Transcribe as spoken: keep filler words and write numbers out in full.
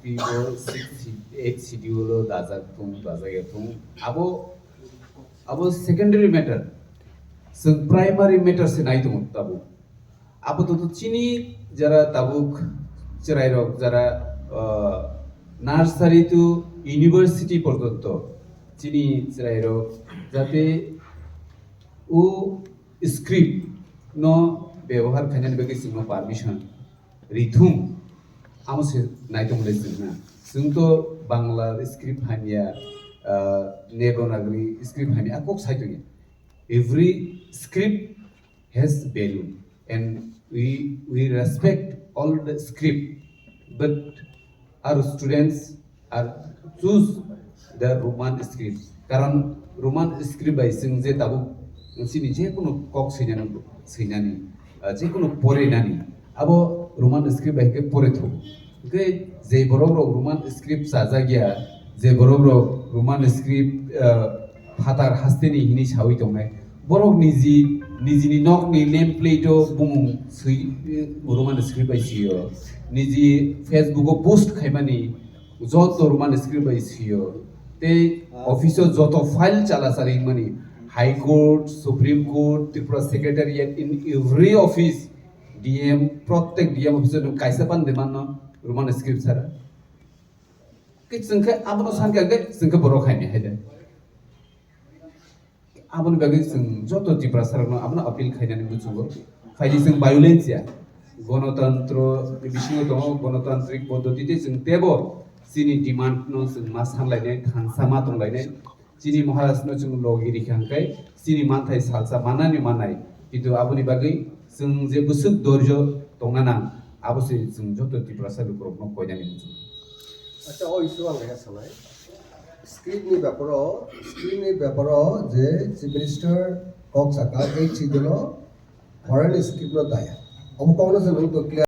Twibo six, eight schedule o dajak thung, dajak ya thung. Abo, abo secondary matter. Chwng primary matter se nai tongo tabuk. Apatot chini jara tabuk chwrairok jara, ah, nursery to university porjonto chini chwrairok jate o script no bebohar khainani bagwi chwngno permission rithung, amo se naitonglai chwngna. Chwngto Bangla script hamya, ah, Devanagari script hamya, a kok sai tongya. Every script has value and we, we respect all the script, but our students are choose the Roman script. Karon Roman script bai chwng je tabuk chini je kunu kok swinani, swinani, ah, je kunu porinani, abo Roman script bai khe pore thung. Hwnkhe je borok rok Roman script chajak ya, je borok rok Roman script, ah, phatar hasteni hini sawi tongnai, borok niji, nijini nokni name plate o bumung swi, Roman script bai sio, niji Facebook o post khaimani joto Roman script bai sio, tei office o joto file chala chali mani, High Court, Supreme Court, Tripura Secretariat, in every office, D M, protek D M office o nwng kaisa ban de manno Roman script sara. Ke chwng khe abono san khe, ke chwng khe borok khaini hai de. Aboni bagwi chwng joto Tiprasa rokno abono appeal khainani muchungo. Phaidi chwng violence ya. Gonotantro ni bisingo tongo, gonotantrik poddotite chwng tebo chini demand no chwng ma sanlainai, thansa ma tonglainai. Chini Maharaj no chwng logi rikha hwnkhe chini manthai salsa manani manai. Kintu aboni bagwi chwng je bwswk dorjo tongna nang, abo se chwng joto Tiprasa lukurokno koinani muchungo. Acha, o issue ang khe sanai. Script ni beparo, script ni beparo je Chief Minister kok saka, ei chidilo foreign script no daya. Obo kokno se nung to clear.